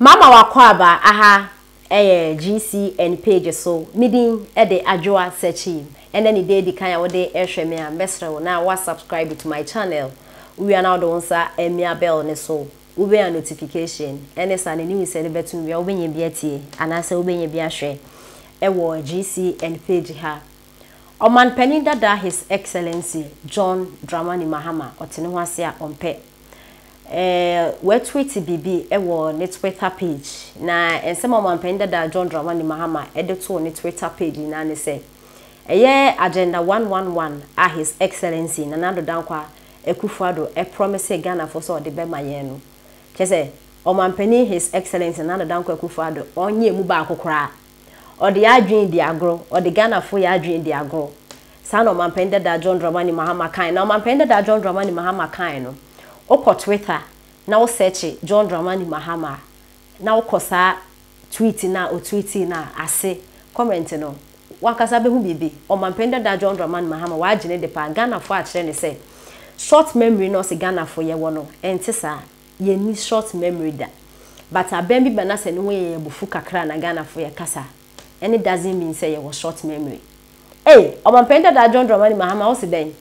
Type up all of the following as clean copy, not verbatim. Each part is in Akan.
Mama w'akwaaba aha yɛ GCN page so me din de Adwoa Sekyim ɛnɛ ne da edi kan a wode rehwɛ me a mɛsrɛ wo na wa subscribe to my channel wowia na wode wo nsa amia bell no so wobɛnya notification ɛne saa no news ɛno bɛto wia wobɛnya bi atie anaasɛ wobɛnya bi ahwɛ ɛwɔ GCN page ha. Ɔmanpanin dada His Excellency John Dramani Mahama ɔte ne ho ase a ɔmpɛ Eh, watweet biribi wɔ ne Twitter page, na nsɛm a Ɔmanpanin dada John Dramani Mahama de too ne Twitter page nyinaa ne sɛ, ɛyɛ Agenda 111 a His Excellency Nana Addo Dankwa Akufo-Addo promisee Ghanafoɔ sɛ ɔde bɛma yɛn no. Kyerɛ sɛ, Ɔmanpanin His Excellency Nana Addo Dankwa Akufo-Addo ɔnyɛɛ mu baako koraa. Ɔde yɛn adwene di agorɔ, ɔde Ghanafoɔ yɛn adwene di agorɔ. Saa na Ɔmanpanin dada John Dramani Mahama kae. Na Ɔmanpanin dada John Dramani Mahama kae no, wokɔ Twitter na wo search John Dramani Mahama a, na wokɔ saa tweet no a ɔtweetee no a, ase comment no, w'ankasa bɛhu biribi. Ɔmanpanin dada John Dramani Mahama, w'agye ne de paa. Ghanafoɔ akyerɛ no sɛ, short memory no a ɔse Ghanafoɔ yɛwɔ no, ɛnte saa. Yɛnni short memory da. But abɛn bi ba na sɛ ne ho yɛ yɛn abufu kakra a na Ghanafoɔ yɛkasa a, ɛne doesn't mean sɛ yɛwɔ short memory. Ei! Ɔmanpanin dadaa John Dramani Mahama wo se dɛn?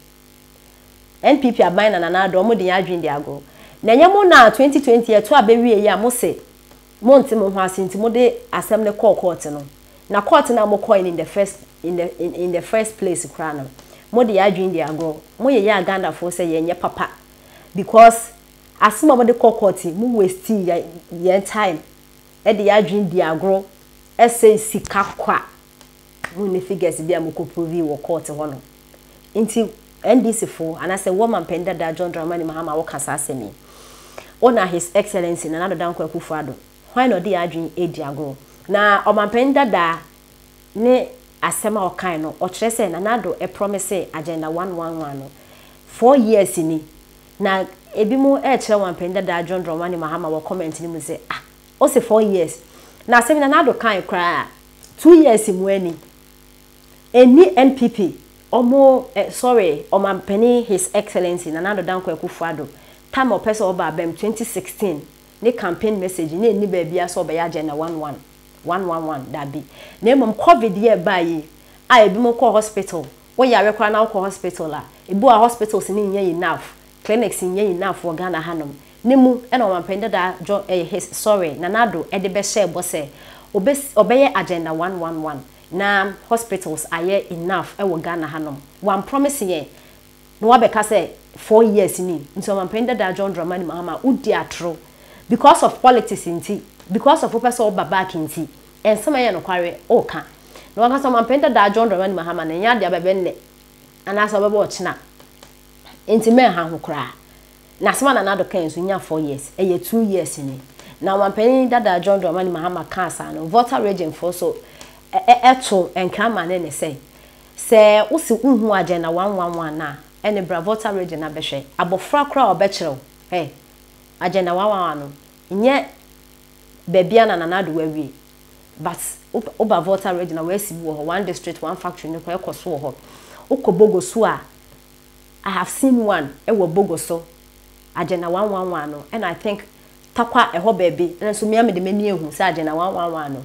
NPP aban na Nana Addo ɔmo de yɛn adwene di agorɔ. Na ɛnyɛ mo na 2020 yɛto aba wie yi a mo se mo nte mo ho ase nti mo de asɛm no kɔɔ court no. Na court no a mo kɔe no in the first in the in in the first place koraa no mo de yɛn adwene di agorɔ. Mo yeyɛ Agandafoɔ sɛ yɛnyɛ papa because asɛm a mo de kɔɔ court yi mo waste yɛn yɛn time de yɛn adwene di agorɔ ɛsɛe sika kwa. Mo nni figures bi a mo kɔ provii wɔ court hɔ nom. Nti NDC foɔ anaasɛ wo ɔmanpanin dada John Dramani Mahama wo ka saa asɛm yi. Wo na His Excellency Nana Addo Dankwa Akufo Addo hwan na ɔde yɛn adwene redi agorɔ? Na ɔmanpanin dada ne asɛm a ɔkae no ɔkyerɛ sɛ Nana Addo promisee Agenda 111 no 4 years ni. Na ebinom rekyerɛ ɔmanpanin dada John Dramani Mahama wɔ comment no mu sɛ ah ose 4 years na asɛm yi Nana Addo kae koraa 2 years mu ani ɛnni NPP ɔmo eh sorry ɔmanpanin His Excellency Nana Addo Dankwa Akufo Addo time a ɔpɛ sɛ ɔba abam 2016 ne campaign message na ɛnni baabiara sɛ ɔbɛyɛ agenda one one one one one dabi na mmom covid yi a ɛbaa yi a ebinom kɔɔ hospital wo yare koraa na wokɔ hospital a ebi wɔ a hospitals no nnyɛ enough clinics nnyɛ enough wɔ Ghana hanom ne mu na ɔmanpanin dada John eh his sorry Nana Addo de bɛhyɛɛ bɔ sɛ ɔbɛsi ɔbɛyɛ agenda one one one na hospitals ayɛ enough wɔ Ghana hanom. Wampromise yɛn na wabɛka sɛ 4 years ni nti ɔmanpanin dada John Dramani Mahama wodi atoro because of politics nti because of wopɛ sɛ woba back nti nsɛm a ɛnyɛ nokware woka na wankasa ɔmanpanin dada John Dramani Mahama no ɛnyɛ adeɛ a ɔbɛbɛ nnɛ anaasɛ ɔbɛbɛ ɔkyena nti mɛnha ho koraa. Na asɛm a Nana Addo kae nso nnya 4 years, ɛyɛ 2 years ni. Na Ɔmanpanin dada John Dramani Mahama kaa saa no, Volta Region foɔ nso to nkra ma ne ne sɛ, sɛ wose wonhu Agenda 111 no a, ɛne bra Volta Region na bɛhwɛ. Abɔfra koraa a ɔbɛkyerɛ wo, hey, Agenda 111 no, nyɛ baabiara na Nana Addo awie. But woba Volta Region a, wɔasi bi wɔ hɔ, one district, one factory no koraa ɛkɔ so wɔ hɔ. Wokɔ Bogoso a, I have seen one wɔ Bogoso, Agenda 111 no, ɛna I think Tarkwa ɛhɔ baabi, ɛna nso me ara mede m'ani ahu sɛ Agenda 111 no,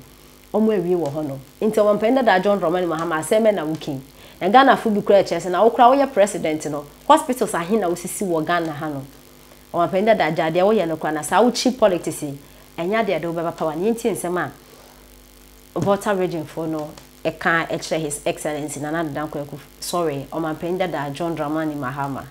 wɔn awie wɔ hɔ nom. Nti Ɔmanpanin dada John Dramani Mahama asɛm bɛn na woka yi? Na Ghanafo bi koraa kyerɛ sɛ na wo koraa woyɛ president no, hospitals ahe na wosisi wɔ Ghana ha nom? Ɔmanpanin dada gyae deɛ woyɛ no koraa na saa wo cheap politics yi, ɛnyɛ adeɛ a ɛde wo bɛba power no. Yɛntie nsɛm a Volta Region foɔ no ka kyerɛ His Excellency Nana Addo Dankwa Akufo, sorry, Ɔmanpanin dada John Dramani Mahama.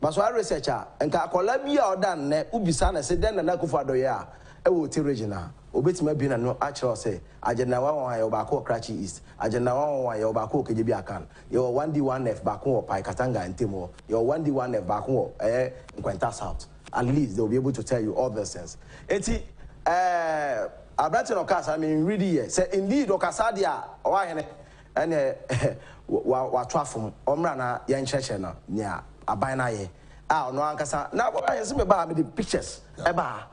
But so ayɛ research a, nka akwadaa bi a ɔda nnɛ wobisa no se dɛn Nana Akufo Addo yɛ a ɛwɔ Oti region a, obetumi abue n'ano akyerɛ wo sɛ Agenda 111 yɛwɔ baako wɔ Krachi East, Agenda 111 yɛwɔ baako wɔ Kadjebi Akan, yɛwɔ 1D1F baako wɔ Pai Katanga ntam hɔ, yɛwɔ 1D1F baako wɔ ɛyɛ Nkwanta South. At least they will be able to tell you all these things. Enti ɛɛ aberante na ɔkaa saa me nredi yɛ sɛ indeed ɔka saa deɛ a ɔwɔ ahene ɛneɛ wa wato afom ɔmmra na yɛnkyerɛkyerɛ no nea aban no ayɛ a ɔno ankasa na ɔyɛ sɛ meba ha mede pictures ɛba ha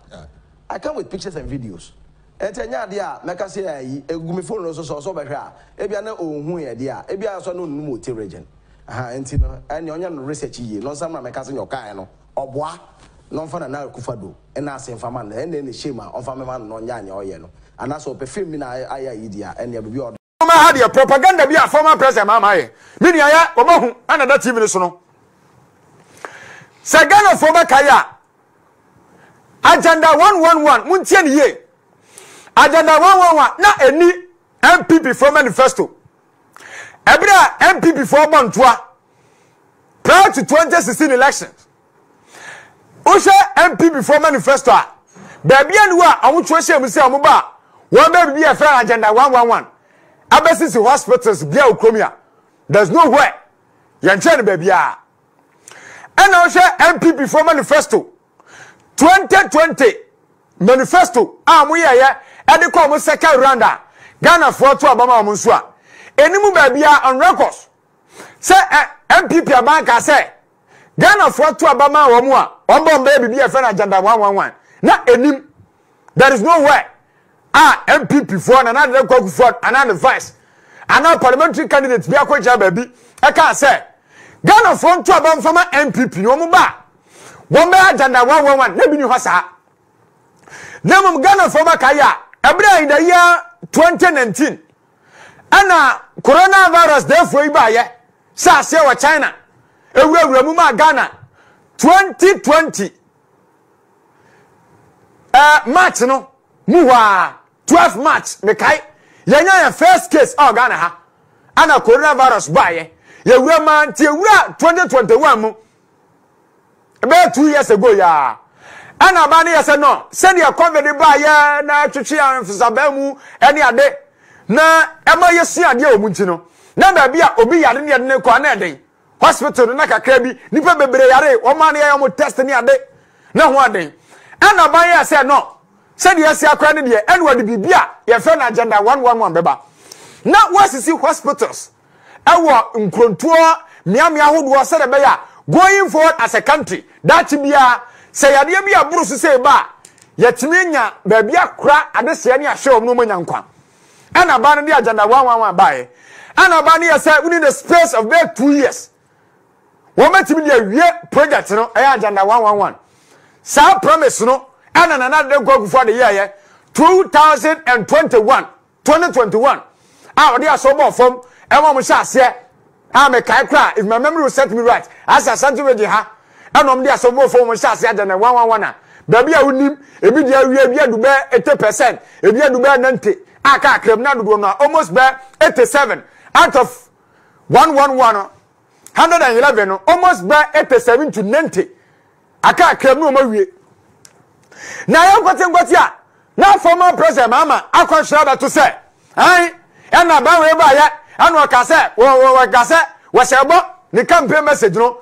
I come with pictures and videos ɛnti ɛnyɛ adeɛ a mɛka sɛ ayi egu me phone no so sɛ ɔsɛ ɔbɛhwɛ a ebia na ɔnhu yɛ deɛ a ebia nso na ɔnum Oti region aha nti no ɛnea ɔnyɛ no research yie na ɔnsan mmra mɛka sɛ nea ɔkaeɛ no ɔboa. na ɔmfa Nana Akufo Addo nna ase mfa ma no, ɛnna ɛne shame a ɔmfa mema no na ɔnyɛ nea ɔyɛ no, anaasɛ ɔpɛ fame bi na ayɛ ayi deɛ a, ɛnneɛ baabi a ɔde. Ɔma ha deɛ propaganda bi a former president Mahama ayɛ. Me nua yɛ wɔn ahu ɛna da TV no so no. Sɛ Ghanafoɔ bɛkae a, agenda 111 montie ne yie. Agenda 111 na ɛni NPP foɔ manifesto. Ɛberɛ a NPP foɔ bɔ ntoa prior to 2016 elections. Wohwɛ NPP foɔ manifesto a, baabi a ne wɔ a wɔn twerɛ hyɛ mu sɛ wɔn ba a wɔn bɛ biribi a yɛfrɛ agenda 111 abɛsisi hospitals bia wɔ kurom a, there's nowhere yɛnkyerɛ no baabiara. Ɛna wohwɛ NPP foɔ manifesto 2020 manifesto a wɔn yɛɛyɛ ɛde kɔ wɔn second round a Ghanafoɔ to aba ma wɔn nso a, ɛni mu baabiara on records sɛ NPP aban kaa sɛ Ghanafoɔ to aba maa wɔn a wɔn bɔ mbɛyɛ biribi a yɛfrɛ no agenda 111 na ɛnim there is nowhere a NPP foɔ Nana Addo Dankwa Akufo-Addo anaa ne vice anaa parliamentary candidate bi akɔgyina baabi ɛkaa sɛ Ghanafoɔ nto aba mfama NPP na wɔn ba a wɔn bɛyɛ agenda 111 na bi ni hɔ saa. Na mmom Ghanafoɔ bɛkae a ɛberɛ a in the year 2019 ɛna coronavirus dɛɛfoɔ yi baayɛ hyɛ aseɛ wɔ China ewurawura mu maa Ghana 2020 ɛɛ March no mu hɔ a 12 March mekae yɛnya yɛn first case ɛwɔ Ghana ha ɛna coronavirus baayɛ yɛwura maa nti ewura 2021 mu Ɛbɛyɛ 2 years ago yi ara ɛna ɔbaa no yɛ sɛ no sɛdeɛ covid baayɛ na ɛtwetwe amfisabaa mu ɛne ade na ɛma yɛsua adeɛ wɔ mu nti no na baabi a obi yare ne yɛde ne kɔ na ɛden hospital no na kakra bi nipa bebree yare wɔn a na yɛyɛ wɔn test ne ade na ho aden ɛna ɔbaa yɛ sɛ no sɛdeɛ ɛsi akora ne deɛ ɛna wɔde biribi a yɛfrɛ no agenda 111 bɛba na wɔasisi hospitals ɛwɔ nkurontoɔ mmeammea ahodoɔ sɛdeɛ ɛbɛyɛ a going forward as a country daakye biara sɛ yadeɛ bi a boro so sɛ ɛba a yɛtumi anya baabi akora adesrɛ ne ahwɛ wɔn na wɔn anya nkwa. Ɛna abaa no de agenda 111 baeɛ. Ɛna abaa no yɛ sɛ within the space of bɛyɛ 2 years wɔn bɛtumi de awie project no, ɛyɛ agenda 111. Saa promise no ɛna Nana Addo Dankwa Akufo-Addo yɛɛyɛ 2021 2021 a ɔde asɔ bɔɔ fam ɛma wɔn hyɛ aseɛ a mekae koraa, if my memory will set me right, asɛ Ashanti Region ha ɛna wɔn de asɔ bɔɔ fam, wɔn hyɛ aseɛ agya na 111 a baabi a wonim ebi deɛ awie, ebi adu bɛɛ 80%, ebi adu bɛɛ 90 a kakra mu na dodoɔ no a almost bɛɛ 87 out of 111 111 no, almost bɛɛ 87 to 90 aka akra mu na wɔn awie. Na yɛn nkɔte a na former president Mahama akɔnhyerɛ abɛto sɛ ɛn ɛna aban wei baayɛ ɛna ɔka sɛ wɔka sɛ wɔhyɛ bɔ ne campaign message no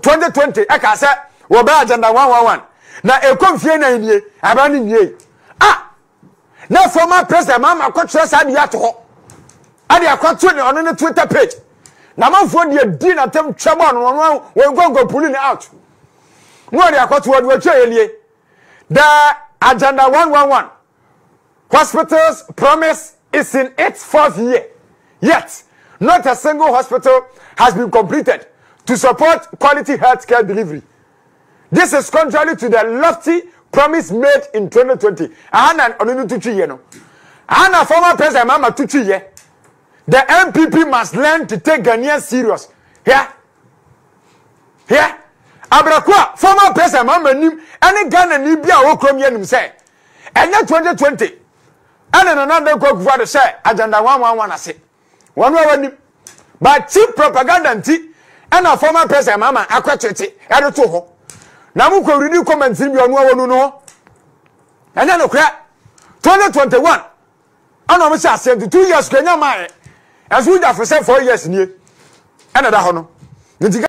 2020 ɛka sɛ wɔbɛyɛ agenda 111 na ɛkɔ mfie 4 nie aban no nwie a na former president Mahama akɔtwerɛ saa deɛ ato hɔ ɛde akɔto ne ɔno ne Twitter page na amanfoɔ deɛ di n'atam twɛ bɔɔl no ɔno wɔn nkɔnkɔ pulling out na wɔde akɔto wɔde wɔatwa yɛ nie. The Agenda 111 hospitals promise is in its fourth year, yet not a single hospital has been completed to support quality healthcare delivery. This is contrary to the lofty promise made in 2020. Aha na ɔno no tutwi yɛ no. Aha na former president Mahama tutwi yɛ. The NPP must learn to take Ghanaians serious. Here. Hwɛ, abrako a former president Mahama nim ɛne Ghana ni bi a ɔwɔ kurom yɛ nim sɛ ɛnyɛ 2020 ɛna Nana Addo Dankwa Akufo-Addo hyɛ agenda 111 ase. Wɔn a wɔnim. But cheap propaganda nti ɛna former president Mahama akɔkyekye ɛde to hɔ. Na mo kɔ read comments bi ɔno a wɔnu no ho. Ɛnyɛ nokorɛ. 2021 ɛna wɔn hyɛ aseɛ nti 2 years kɔ enya maa yɛ. Ɛnso wogyafo sɛ 4 years nie ɛna ɛda hɔ no. Nti.